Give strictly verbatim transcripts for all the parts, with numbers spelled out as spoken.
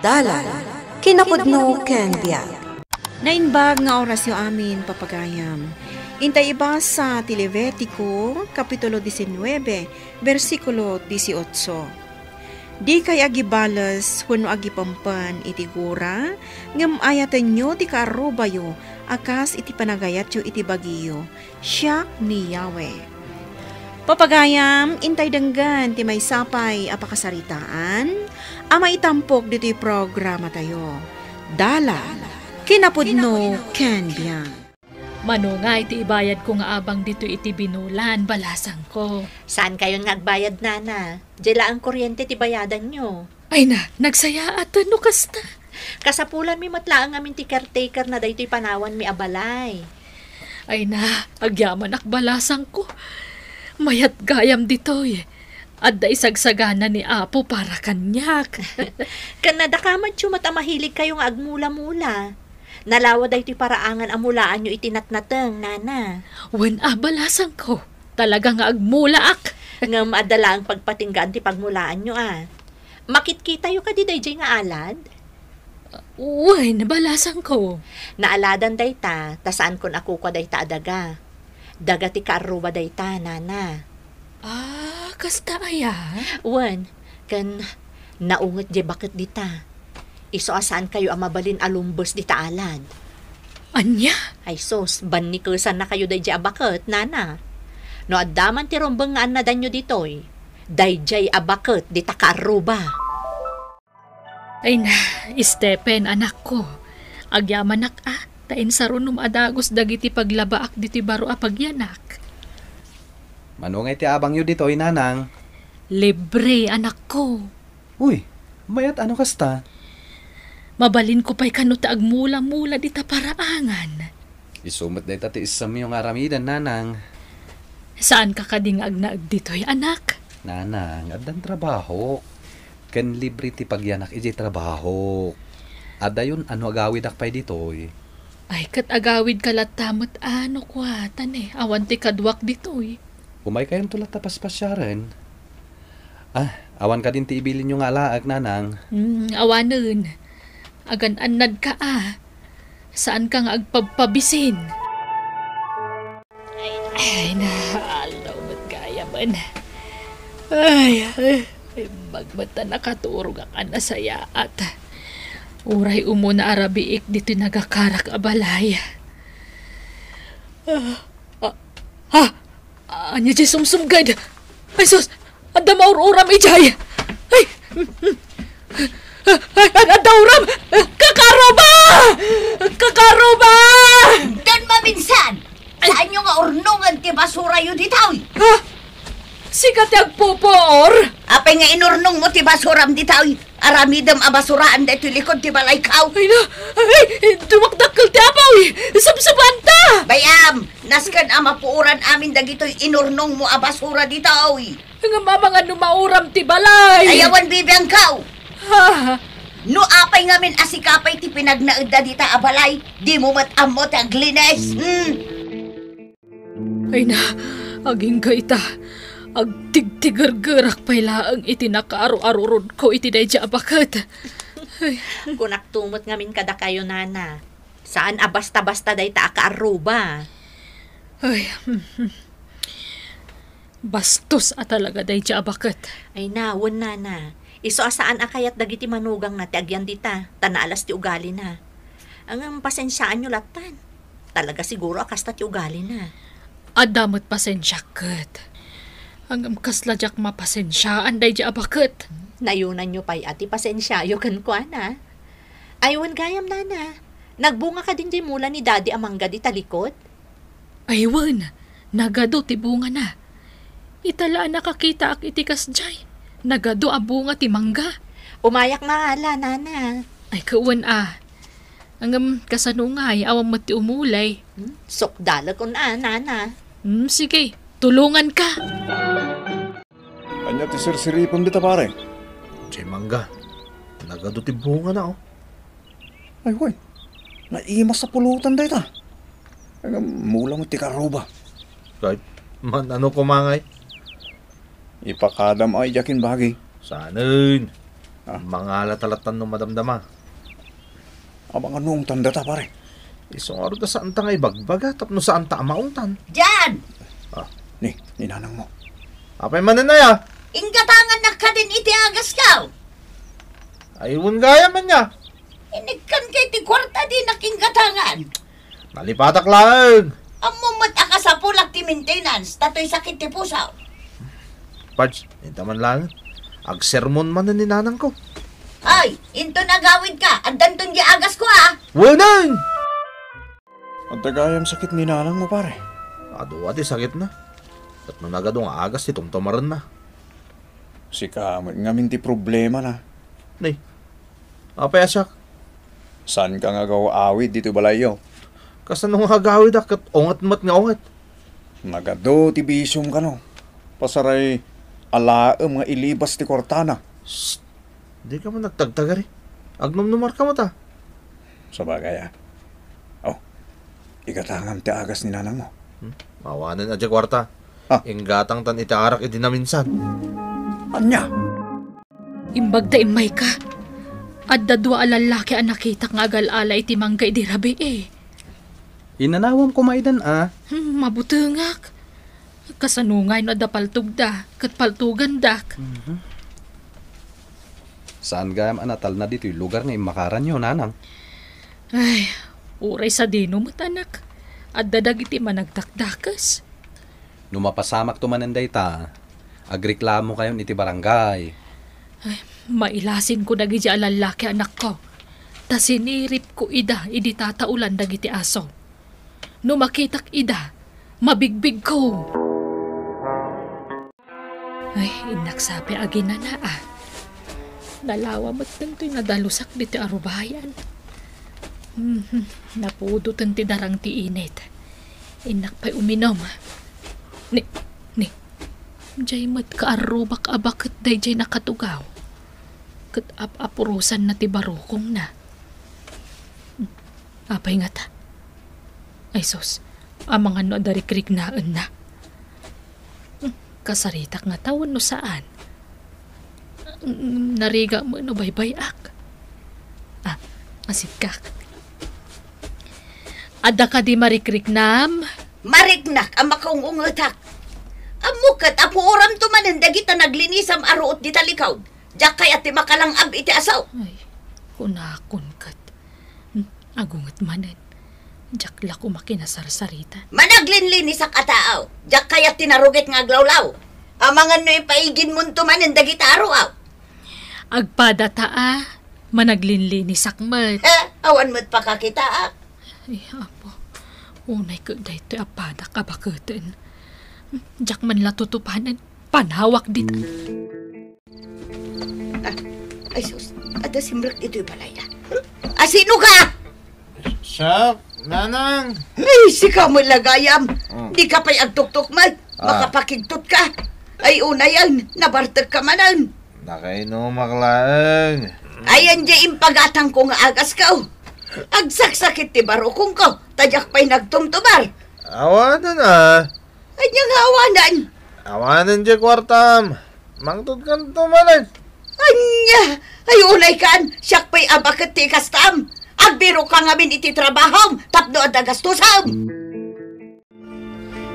Dalan, kinapudno ken biag. Naimbag nga orasyo amin, papagayam. Intay ibasa ti Levitico, Kapitulo diecinuebe, bersikulo dieciocho. Dikay agibales wenno agipempen iti gura, ngem ayatenyo ti kaarrubayo a kas iti panagayatyo iti bagiyo. Siak ni Yahweh. Papagayam, intay denggen ti maysa pay a pakasaritaan a maitampok ditoy programatayo. Dalan, kinapudno ken biag. Mano ngay ti ibayadko nga abang ditoy iti binulan, balasangko? Saankayon nga agbayad, nana. Diay laeng kuryente ti bayadanyo. Ay na, nagsayaat no kasta. Kasapulanmi met laeng ngamin ti caretaker na daytoy panawanmi a balay. Ay na, agyamanak, balasangko. Mayat gayam ditoy. Adda isagsagana ni Apo para kaniak. Ken nadakamatyo met a mahiligkayo nga agmula-mula. Nalawa daytoy paraangan a mulaanyo iti natnateng, nana. Wen a, balasangko. Talaga nga agmulaak. Ngem adda laeng pagpatinggaan ti pagmulaanyo a. Makitkitayo kadi daydiay nga alad? Wen, balasangko. Naaladan dayta, ta saankon a kukua dayta a daga. Daga ti kaarruba dayta, nana. Ah, kasta aya? Wen, ken naunget diay baket dita. Isu a saankayo a mabalin a lumbes dita alad. Ania? Ay sus, bannikesannakayo daydiay a baket, nana. No adda man ti rumbeng nga annadanyo ditoy, daydiay a baket dita kaarruba. Ay na, Stephen, anakko. Agyamanak a, ta insarunom a dagus dagiti paglabaak ditoy baro a pagyanak. Mano ngay ti abangyo ditoy, nanang? Libre, anakko. Uy, mayat a no kasta. Mabalinko pay kano ta agmula-mula dita paraangan. Isu met dayta ti issamyo nga aramiden, nanang. Saanka kadi nga agnaed ditoy, anak? Nanang, addan trabaho. Ken libre ti pagyanak idiay trabaho. Adayon a no agawidak pay ditoy. Ay, ket agawidka latta met a no kua, ta ne, awan ti kaduak ditoy. Umaykayonto latta paspasiaren. Ah, awan kadin ti ibilinyo nga alaek, nanang? Hmm, awanen. Agan-annadka a. Saanka nga agpabpabisin. Ay, naaldaw met gayamen. Ay, ay, imbag met ta nakaturogak a nasayaat. Uray umuna a rabiik ditoy nagakarak a balay. Ah, ah, ah, ania diay sumsumged? Ay, sus! Adda maur-uram idiay! Ay! Ay, ay, adda uram! Kakaruba! Kakaruba! Don Maminsan! Ay! Saanyo nga urnongen ti basurayo ditoy? Ha? Sika ti agpupuor? Apay nga inurnongmo ti basuram ditoy? Aramidem a basuraan daytoy likod ti balayko. Ay na! Ay! Dumakdakkel ti apuy! Subsubaanta! Bay-am! Nasken a mapuoran amin dagitoy inurnongmo a basura ditoy. Ngem amangan no mauram ti balay. Ay, awan bibiangko. Ha? No apay ngamin a sika pay ti pinagnaedda dita a balay, dimo met ammo ti aglinis. Hmm? Ay na, agingga ita. Agtigtigergerak pay laeng iti nakaaro-arurodko iti daydiay a baket. Ay. Kunakto met ngamin kadakayo, nana. Saan a basta-basta dayta a kaarruba. Ay, bastos a talaga daydiay a baket. Ay, nawen, nana. Isu a saan a kayat dagiti manugangna ti agyan dita, ta naalas ti ugalina. Ngem pasensiaanyo lattan. Talaga siguro a kasta ti ugalina. Adda met pasensiak ket. Ngem kasla diak mapasensiaan daydiay a baket. Nayunanyo pay a ti pasensiayo kenkuana. Ay, wen gayam, nana. Nagbunga kadin diay mula ni Daddy a mangga dita likod? Ay, wen. Nagadu ti bungana. Ita la a nakakitaak iti kasdiay. Nagadu a bunga ti mangga. Umayak mangala, nana. Ay, kawen a. Ngem kasano ngay, awan met ti umulay? Hmm? Sukdalek on a, nana. Hmm, sige. Tulonganka. Ania ti sirsiripem dita, pare? Diay mangga. Nagadu ti bungana, oh. Ay, wen. Naimas a pulutan dayta. Ay, mula met ti kaarruba. Kay, man-ano koma ngay? Ipakadam ay diak imbagi. Saanen. Ah. Mangala ta lattan no madamdama. Amangan no ungtan data, pare. Isu ngarud a saanta nga ibagbaga tapno saanta a maungtan. Diyan! Ah. Ni, ni nanangmo. Apay manen aya? Inggatangannak kadin iti agasko. Ay, wen gayam aya. Inikkan kay ti kuarta dinak inggatangan. Nalipatak laeng. Ammom met a kasapulak ti maintenance, ta toy sakit ti puso. Pards, inta man laeng. Agsermon manen ni nanangko. Ay, inton agawidka, addanton di agasko, a. Weneng! Adda gayam sakit ni nanangmo, pare? Adu a ti sakitna. Ket no nagadu nga agas ti tumtumarenna. Sika met ngamin ti problemana. Ni, apay a siak? Saanka nga agaw-awid ditoy balayyo? Kasano nga agawidak ket unget met nga unget? Nagadu ti bisiom kano. Pasaray alaem nga ilibas ti kuartana. Shh! Dika man nagtagtagari. Agnumnumarka met a. Sabagay, a. Oh, igatangam ti agas ni nanangmo. Hmm? Awanen a diay kuarta. Ah. Inggatangtan iti arak idi naminsan. Ania? Imbag ta immayka. Adda dua a lallaki a nakitak nga agal-ala iti mangga idi rabii. Inanawam koma idan a. Hmm, mabutengak. Kasano ngay no adda paltogda, ket paltogandak? Mhm. Saan gayam a natalna ditoy lugar nga immakaranyo, nanang? Ay, uray sadino met, anak. Adda dagiti managdakdakes. No mapasamakto manen dayta, agreklamokayon iti barangay. Ay, mailasinko dagiti a lallaki, anakko. Ta siniripko ida idi tataulan dagiti aso. No makitak ida, mabigbigko. Ay, innak sa pay aginana, a. Nalawa met daytoy nadalusak ditoy a rubayan. Mhm, napudoten ti darang ti init. Innak pay uminom. Ni, ni, diay met kaarrubak a baket daydiay nakatugaw. Ket ap-apurosanna ti barukongna. Apay ngata? Ay sus, amangan no adda rikriknaenna. Kasaritak ngata wenno saan? Nariga met no baybay-ak. Ah, asigkak. Adda kadi marikriknam? Mariknak a makaung-ungetak. Ammok ket a puoramto manen dagita naglinisam a ruot dita likaw. Diak kayat ti makalang-ab iti aso. Ay, kunakon ket. Hmm, agunget manen. Diak la koma kinasarsarita. Managlinlinisak a tao. Diak kayat ti narugit nga aglawlaw. Amangan no ipaiginmonto manen dagita a ruaw. Agpadata a, managlinlinisak met. Eh, awan met pakakitaak. Ay, Apo. Unay ket daytoy a padak a baketen. Diak man la tutupanen. Panawak dita. Ah, ay sus, adda simrek ditoy balay, a. A, sino ka? Siak, nanang. Ay, sika met la gayam. Mm. Dika pay agtuktok met. Ah. Makapakigtot ka. Ay, unayen, nabartek ka manen. Nakainumak laeng. Ayan diay impagatangko nga agasko. Agsaksakit ti barukongko, ta diak pay nagtumtumar. Awanen, a. Ania nga awanen? Awanen diay kuartam. Mangtudkanto manen. Ania? Ay, unaykan, siak pay a baket ti ikastam. Agbiroka ngamin iti trabahom tapno adda gastosem.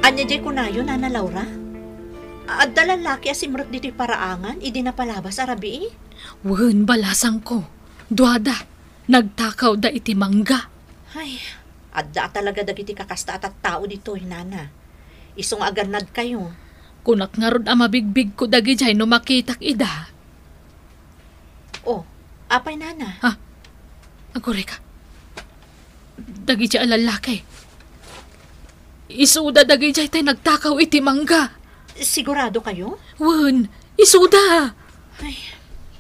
Ania diay kunayo, Nana Laura? Adda lallaki a simrek ditoy paraangan idi napalabas a rabii? Wen, balasangko. Duada. Nagtakawda iti mangga. Ay, adda a talaga dagiti kakasta a tattao ditoy, nana. Isu nga agannadkayo. Kunak ngarud a mabigbigko dagidiay no makitak ida. Oh, apay, nana? Ha? Agurayka. Dagidiay a lallaki. Isuda dagidiay tay nagtakaw iti mangga. Sigurado kayo? Wen, isuda. Ay,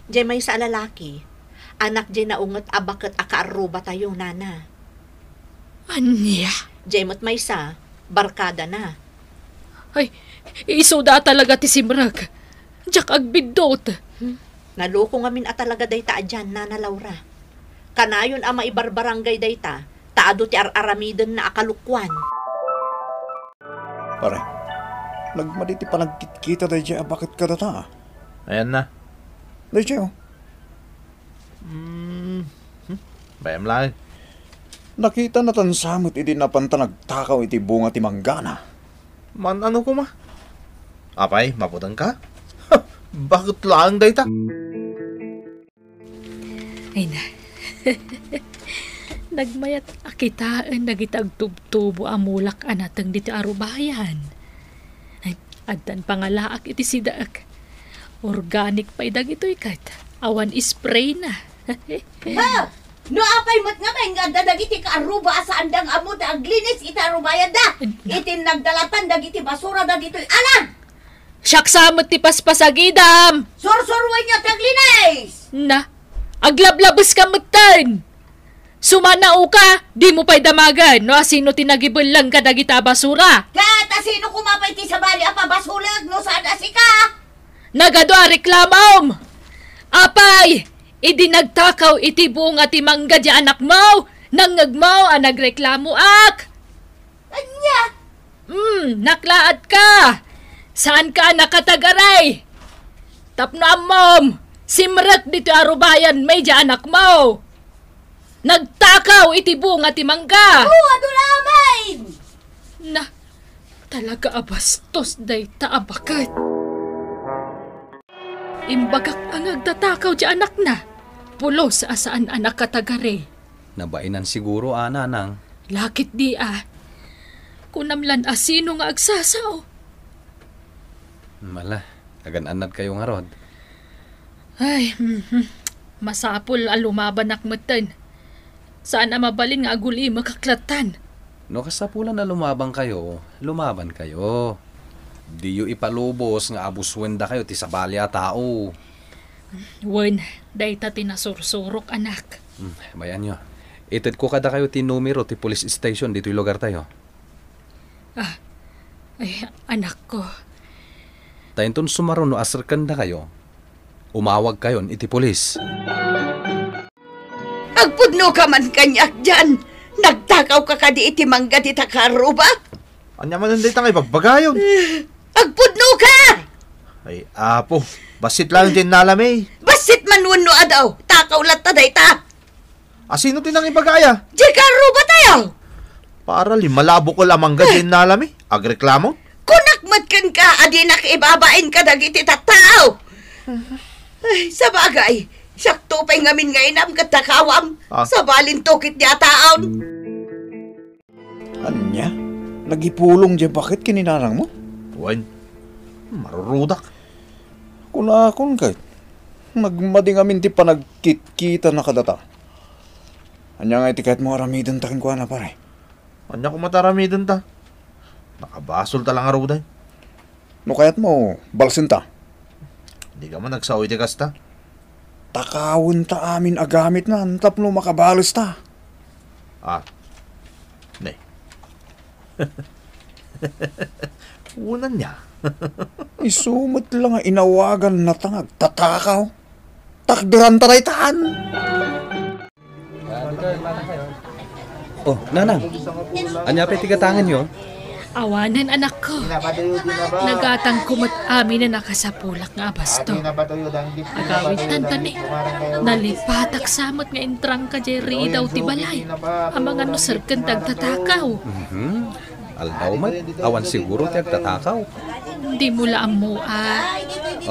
diay maysa a lalaki. Anak diay naunget a baket a kaarrubatayo, nana. Ania? Diay met maysa, barkadana. Ay, isuda a talaga ti simrek. Diak agbiddut. Hmm. Naloko ngamin a talaga dayta a diyan, Nana Laura. Kanayon a maibarbarangay dayta, ta adu ti ar-aramidenna a kalokuan. Pare, nagmadi ti panagkitkita daydiay a baket kadata, a. Ayanna. Daydiay, oh. Hmm. Hmm. Bay-am laeng. Nakitana tan sa met idi napanta nagtakaw iti bunga ti manggana. Man-ano koma? Apay, mabutengka? Baket laeng dayta. Ay na. Nagmayat a kitaen dagiti agtubtubo a mulak a nateng ditoy arubayan. Ay, addan pangalaak iti sidaek. Organic pay dagitoy ket awan spray na. Ha? No apay met ngamin nga adda dagiti kaaruba a saanda nga ammo ti aglinis iti arubayanda? Iti nagdalatan dagiti basura dagitoy alag! Siak sa met ti paspasagidam! Sursuroenyo ti aglinis! Na, aglablabeska metten! Sumanaoka, dimo pay damagen no asino ti nagibellang kadagita a basura. Ket asino koma pay ti sabali a pabasolek no saan a sika? Nagadu a reklamom! Apay, idi nagtakaw iti bunga ti mangga ti anakmo, nangngegmo a nagreklamoak. Ania? Hmm, naklaatka! Saanka a nakatagaray? Tapno ammom, simrek ditoy arubayan may di anakmo. Nagtakaw iti bunga ti mangga. Oo, adu laeng! Na, talaga a bastos dayta a baket. Imbagak a nga agtatakaw ti anakna. Pulos a saan a nakatagari. Nabainan siguro a, nanang. Lakit di a. Kunam lan a sino nga agsasao. Mala, agan-annadkayo ngarud. Ay, mhm. Masapul a lumabanak metten. Saan a mabalin nga agulimek a klatan. No kasapulan a lumabankayo, lumabankayo. Diyo ipalubos nga abusuendakayo ti sabali a tao. Wen, dayta ti nasursurok, anak. Hmm, bay-anyo. Itedko kadakayo ti numero ti police station ditoy lugartayo. Ah, ay, anakko. Ta inton sumaruno a serkendakayo, umawagkayon iti pulis. Agpudnoka man kaniak dian. Nagtakawka kadi iti mangga dita kaaruba? Ania manen dayta nga ibagbagayon? Agpudnoka! Ay, Apo, bassit laeng ti innalami. Bassit man wenno adu, takaw latta dayta. Asino ti nangibaga aya? Diay kaarrubatayo! Para lima la a bukel a mangga diay innalami, agreklamo? Kunak met kenka a dinak ibabain kadagiti tattao. Ay, sabagay, siakto pay ngamin nga inam ket takawam. Ah. Sabalinto ketdi a taon. Ania? Nagipulong diay baket ken ni nanangmo? Wen, marurudak. Kunakon ket, nagmadi ngamin ti panagkitkitana kadata. Ania ngay ti kayatmo aramidenta kenkuana, pare? Ania koma ti aramidenta? Nakabasolta la ngaruden. No kayatmo, balsenta. Dika man agsao iti kasta. Takawenta amin a gamitna tapno makabalesta. Ah. Ne. Wen ania? Isu met la nga inawagannata nga agtatakaw. Takderanta daytan. Oh, nanang. Ania pay ti gatangenyo? Awanen, anakko. Nagatangko met aminen a kasapulak nga abasto. Agawidtan ta ni. Nalipatak sa met nga intrangka diay ridaw ti balay. Amangan no serken ti agtatakaw. Mhm. Aldaw met, awan siguro ti agtatakaw. Dimo la ammo a.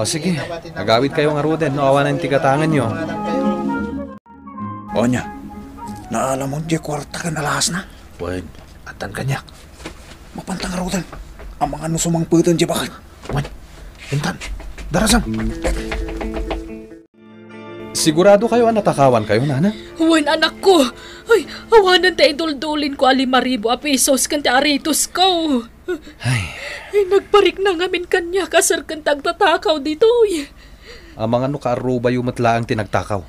O sige, agawidkayo ngaruden no awanen ti gatangenyo. Ania, naalamon diay kuarta ken alahasna? Wen, addan kaniak. Mapanta ngaruden. Amangan no sumangpeten diay baket. Wen, intan. Darasam. Siguradokayo a natakawankayo, nanang? Wen, anakko. Ay, awanen ta iduldulinko a lima ribu a pesos ken ti aritosko. Ay. Ay, nagparikna ngamin kaniak a serken ti agtatakaw ditoy. Amangan no kaarrubayo met laeng ti nagtakaw.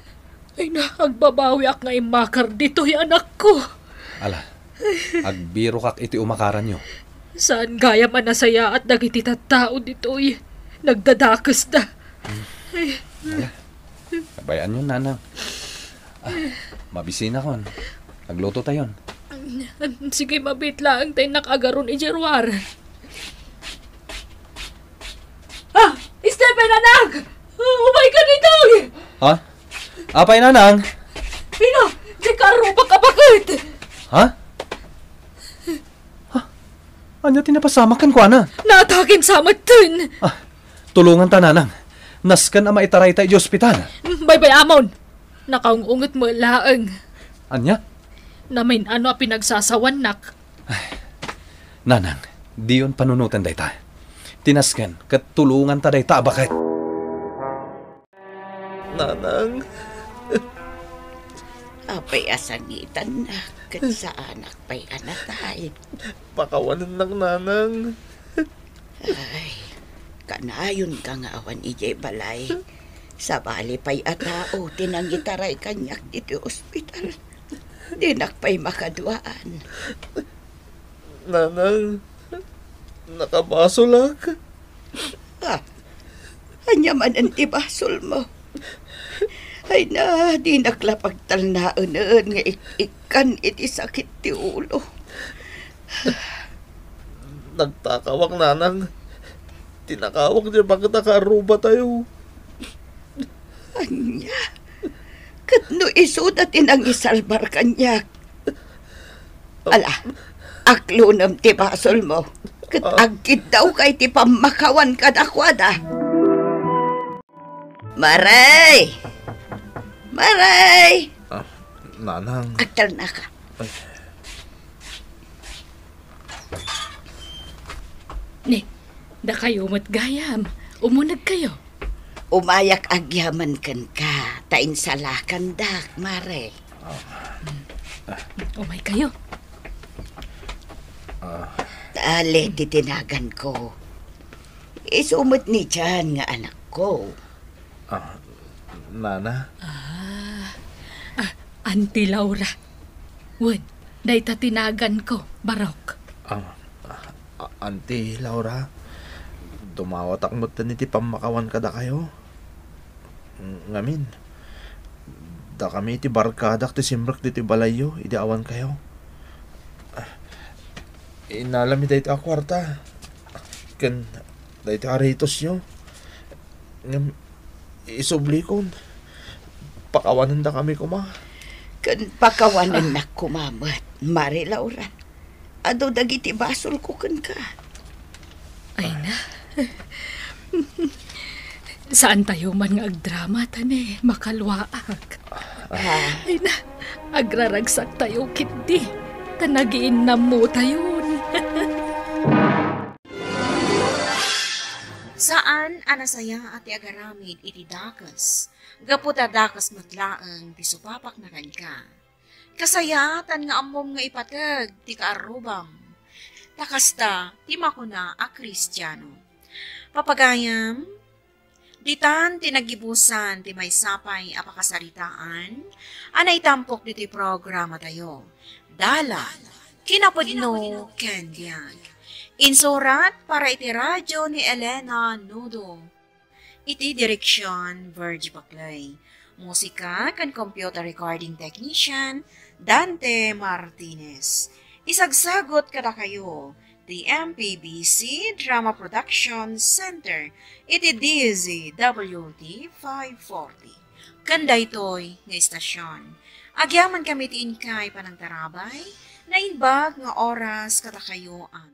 Ay na, agbabawiak nga immakar ditoy, anakko. Ala, agbirokak iti umakaranyo. Saan gayam a nasayaat dagiti tattao ditoy. Nagdadakesda. Hmm. Ay. Ala, bay-anyon, nanang. Ah, mabisinakon. Aglutotayon. Sige, mabiit laeng ta innak agaron idiay ruar. Ah, Stephen, anak! Umayka ditoy! Ha? Apay, Nanang? Pino, di ka arrubak a baket! Ha? Ha? Ania ti napasamak kenkuana? Naataken sa metten. Ah, tulonganta, Nanang. Nasken a maitarayta iti ospital. Baybay-amon. Nakaung-unget met laeng. Ania? Namin-ano a pinagsasawannak. Nanang, diyon panunoten dayta. Ti nasken, ket tulonganta dayta a baket. Nanang. Apay a sangitannak, ket saanak pay a natay. Pakawanennak, Nanang. Ay, kanayonka nga awan idiay balay. Sabali pay a tao ti nangitaray kaniak ditoy ospital. Dinak pay makaduaan. Nanang, nakabasolak. Ah, ania manen ti basolmo? Ay na, dinak la pagtalnaenen nga ik-ikkan iti sakit ti ulo. Nagtakawak, Nanang. Tinakawak ti baket a kaarrubatayo. Ania? Ket no isuda ti nangisalbar kaniak? Ala, aklonem ti basolmo, ket Ah. agkiddawka iti pammakawan kadakuada. Maray! Maray! Ah, Nanang. Agtalnaka. Ay. Ni, dakayo met gayam. Umunegkayo. Umayak agyaman kenka, ta insalakandak, Mare. Umaykayo. Ah. Tali ti tinaganko. Isu met ni Jan nga anakko. Ah, Nana? Ah, ah, Auntie Laura. Wen, dayta tinaganko, Barok. Ah, ah, Auntie Laura, dumawatak metten iti pammakawan kadakayo. Ngamin, dakami ti barkadak ti simrek ditoy balayyo idi awankayo. Ah, innalami daytoy a kuarta ken daytoy a ritosyo. Ngem, isublikon, pakawanendakami koma. Ken pakawanennak koma met, Mare Laura. Adu dagiti basolko kenka. Ay na. Saantayo man nga agdrama, ta ne, makaluaak. Ah. Ay na, agraragsaktayo ketdi, ta nagiinnammotayon. Saan a nasayaat ti agaramid iti dakes, gapu ta dakes met laeng ti supapakna kenka. Kasayaatan nga ammom nga ipateg ti kaarrubam. Ta kasta ti makuna a Kristiano. Papagayam, ditan ti nagibusan ti maysa pay a pakasaritaan a naitampok ditoy programatayo. Dalan, kinapudno, ken biag. Insurat para iti radyo ni Elena Nudo. Iti direksion, Virgie Paclay. Musika ken computer recording technician, Dante Martinez. Isagsagut kadakayo ti M P B C Drama Production Center iti D Z W T five forty. Ken daytoy nga istasion, agyamankami ti inkay panangtarabay, naimbag nga oras kadakayo, amin.